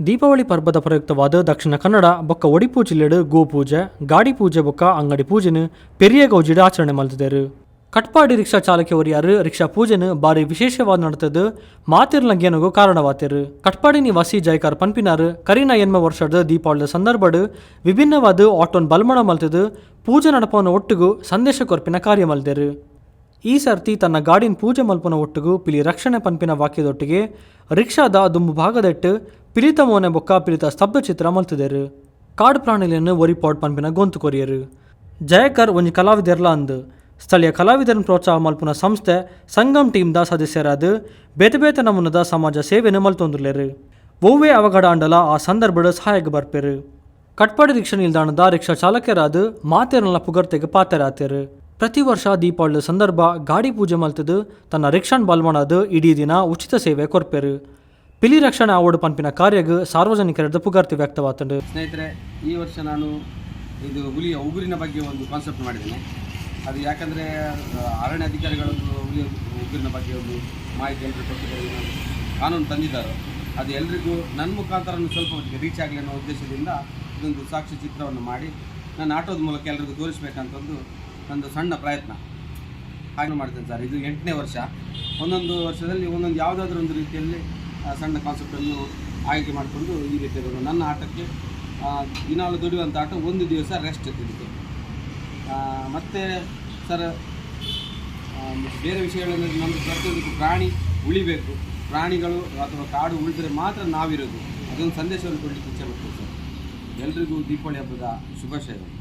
ದೀಪಾವಳಿ ಪರ್ಬದ ಪ್ರಯುಕ್ತವಾದ್ ದಕ್ಷಿಣ ಕನ್ನಡ ಬೊಕ್ಕ ಒಡಿಪು ಜಿಲ್ಲೆಡ್ ಗೋಪೂಜೆ, ಗಾಡಿ ಪೂಜೆ ಬೊಕ್ಕ ಅಂಗಡಿ ಪೂಜೆನ್ ಪೆರಿಯ ಗೌಜಿಡ್ ಆಚರಣೆ ಮಲ್ತ್ದೆರ್. ಕಟ್ಪಾಡಿ ರಿಕ್ಷಾ ಚಾಲಕೆ ಒರಿಯಾರ್ ರಿಕ್ಷಾ ಪೂಜೆನ್ ಬಾರಿ ವಿಶೇಷವಾದ್ ನಡತ್ದ್ ಮಾತೆರ್ನ ಗೇನೊಗು ಕಾರಣವಾತೆರ್. ಕಟ್ಪಾಡಿ ನಿವಾಸಿ ಜಯಕರ್ ಪನ್ಪಿನಾರ್ ಕರಿನ ಎನ್ಮ ವರ್ಷರ್ದ್ ದೀಪಾವಳಿದ ಸಂದರ್ಭಡ್ ವಿಭಿನ್ನವಾದ್ ಆಟೋನ್ ಬಲ್ಮಣ ಮಲ್ತ್ದ್ ಪೂಜೆ ನಡಪಾವುನ ಒಟ್ಟುಗು ಸಂದೇಶ ಕೊರ್ಪಿನ ಕಾರ್ಯ ಮಲ್ದೆರ್. ಈ ಸರ್ತಿ ತನ್ನ ಗಾಡಿನ್ ಪೂಜೆ ಮಲ್ಪುನ ಒಟ್ಟುಗು ಪಿಲಿ ರಕ್ಷಣೆ ಪನ್ಪಿನ ವಾಕ್ಯದೊಟ್ಟಿಗೆ ರಿಕ್ಷಾದ ದುಂಬು ಭಾಗದೆಟ್ಟ್ ಪಿಲಿತ ಮೋನೆ ಬೊಕ್ಕ ಪಿಲಿತ ಸ್ತಬ್ಧ ಚಿತ್ರ ಮಲ್ತ್ದೆರ್. ಕಾಡ್ ಪ್ರಾಣಿಲೆನ್ ಒರಿಪಾವೊಡ್ ಪನ್ಪಿನ ಗೊಂತು ಕೊರಿಯೆರ್. ಜಯಕರ್ ಒಂಜಿ ಕಲಾವಿದೆರ್ಲಾ ಅಂದ್. ಸ್ಥಳೀಯ ಕಲಾವಿದೆರೆನ್ ಪ್ರೋತ್ಸಾಹ ಮಲ್ಪುನ ಸಂಸ್ಥೆ ಸಂಗಮ್ ಟೀಮ್ ದ ಸದಸ್ಯೆರಾದ್ ಬೇತೆ ಬೇತೆ ನಮೂನೆದ ಸಮಾಜ ಸೇವೆನ್ ಮಲ್ತೊಂದುಲ್ಲೆರ್. ಒವ್ವೇ ಅವಘಡ ಆಂಡಲ ಆ ಸಂದರ್ಭಡ್ ಸಹಾಯಗ್ ಬರ್ಪೆರ್. ಕಟ್ಪಾಡಿ ರಿಕ್ಷಾ ನಿಲ್ದಾಣದ ರಿಕ್ಷಾ ಚಾಲಕೆರಾದ್ ಮಾತೆರ್ನಲ ಪುಗರ್ತೆಗ್ ಪಾತ್ರರಾತೆರ್. ಪ್ರತಿ ವರ್ಷ ದೀಪಾವಳಿದ ಸಂದರ್ಭ ಗಾಡಿ ಪೂಜೆ ಮಲ್ತ್ ದ್ ತನ್ನ ರಿಕ್ಷಾನ್ ಬಲ್ಮಣಾದ್ ಇಡೀ ದಿನ ಉಚಿತ ಸೇವೆ ಕೊರ್ಪೆರ್. ಪಿಲಿ ರಕ್ಷಣೆ ಆವೊಡು ಪನ್ಪಿನ ಕಾರ್ಯಗ್ ಸಾರ್ವಜನಿಕೆರೆರ್ದ್ ಪುಗರ್ತೆ ವ್ಯಕ್ತವಾತ್ಂಡ್. ಸ್ನೇಹಿತರೆ, ಈ ವರ್ಷ ನಾನು ಇದು ಹುಲಿಯ ಉಗುರಿನ ಬಗ್ಗೆ ಒಂದು ಕಾನ್ಸೆಪ್ಟ್ ಮಾಡಿದ್ದೇನೆ. ಅದು ಯಾಕಂದರೆ ಅರಣ್ಯ ಅಧಿಕಾರಿಗಳೊಂದು ಹುಲಿಯ ಉಗುರಿನ ಬಗ್ಗೆ ಒಂದು ಮಾಹಿತಿ ಎಲ್ಲರಿಗೂ ಕೊಟ್ಟಿದ್ದಾರೆ, ಇನ್ನೊಂದು ಕಾನೂನು ತಂದಿದ್ದಾರೆ. ಅದು ಎಲ್ರಿಗೂ ನನ್ನ ಮುಖಾಂತರ ಸ್ವಲ್ಪ ಮಟ್ಟಿಗೆ ರೀಚ್ ಆಗಲಿ ಅನ್ನೋ ಉದ್ದೇಶದಿಂದ ಇದೊಂದು ಸಾಕ್ಷ್ಯ ಚಿತ್ರವನ್ನು ಮಾಡಿ ನನ್ನ ಆಟೋದ ಮೂಲಕ ಎಲ್ರಿಗೂ ತೋರಿಸ್ಬೇಕಂತ ಒಂದು ನಂದು ಸಣ್ಣ ಪ್ರಯತ್ನ. ಹಾಗೆ ಮಾಡ್ತೇನೆ ಸರ್. ಇದು ಎಂಟನೇ ವರ್ಷ. ಒಂದೊಂದು ವರ್ಷದಲ್ಲಿ ಒಂದೊಂದು ಯಾವುದಾದ್ರೂ ಒಂದು ರೀತಿಯಲ್ಲಿ ಸಣ್ಣ ಕಾನ್ಸೆಪ್ಟನ್ನು ಆಯ್ಕೆ ಮಾಡಿಕೊಂಡು ಈ ರೀತಿಯಾದ ನನ್ನ ಆಟಕ್ಕೆ, ದಿನಾಲು ದುಡಿಯುವಂಥ ಆಟ, ಒಂದು ದಿವಸ ರೆಸ್ಟ್ ಇದಕ್ಕೆ. ಮತ್ತು ಸರ್, ಬೇರೆ ವಿಷಯಗಳಂದರೆ ನಮ್ಮದು ಪ್ರತಿಯೊಂದಕ್ಕೂ ಪ್ರಾಣಿ ಉಳಿಬೇಕು. ಪ್ರಾಣಿಗಳು ಅಥವಾ ಕಾಡು ಉಳಿದರೆ ಮಾತ್ರ ನಾವಿರೋದು. ಅದೊಂದು ಸಂದೇಶವನ್ನು ಕೊಡಲಿಕ್ಕೆ ಇಚ್ಛೆ ಪಡ್ತೇನೆ ಸರ್. ಎಲ್ರಿಗೂ ದೀಪಾವಳಿ ಹಬ್ಬದ ಶುಭಾಶಯಗಳು.